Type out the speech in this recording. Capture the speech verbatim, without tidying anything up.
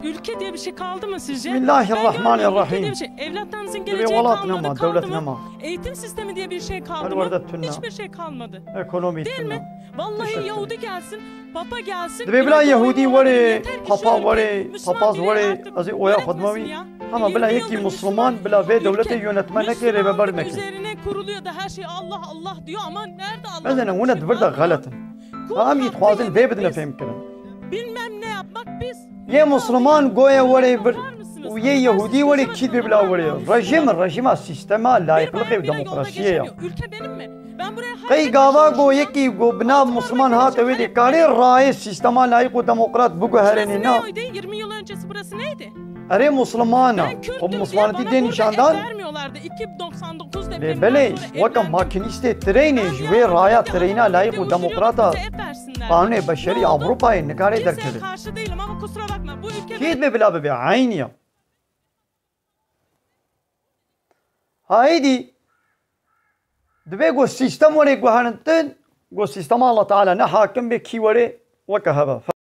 Ülke diye bir şey kaldı mı sizce? Bismillahirrahmanirrahim. Ben görmüyorum. Ülke diye bir şey. Evlatlarınızın geleceği kalmadı, kaldı mı? Dibê welat nema, dewlet nema. Eğitim sistemi diye bir şey kaldı mı? Her werde tune. Hiçbir şey kalmadı. Ekonomî tune. Değil mi? Vallahi Yahudi gelsin, Papa gelsin. Dibê bila Yahudî were, Papa were, Papaz were, ez ê oya xwe dimawî. Hema bila yekî Musliman bila vê dewletê yönetme neke, rêveber neke. Üzerine kuruluyor da her şey Allah Allah diyor ama nerede Allah? Mezene hûn di vir de xelet in. Ha, em jî dixwazin vê bidine fêhmkirin. Bilmem ne yapmak biz. Yê Musliman goye were vir û yê Yahudî were kî dibê bila were. Rejîm, rejîma sîstema layîqlixê û demokrasiyê ya. Ülke benim mi? Qey gava go yekî go bi nav Musliman hate wê dê karê rayê sîstema layîq û demokrat biguherênê na? Erê Muslimana, xwe bi Muslimanetî dê nîşandan. Lê belê, weke makînîstê treynê ji wê raya treyna layîq û demokrata qanûnê beşerî Ewropayê nikare derkeve. Kê dibê bila bibe? Eynî ya. Haydî, divê ku sîstem were guherîntin, ku sîstema Allah Teala ne hakim be, kî were weke heve.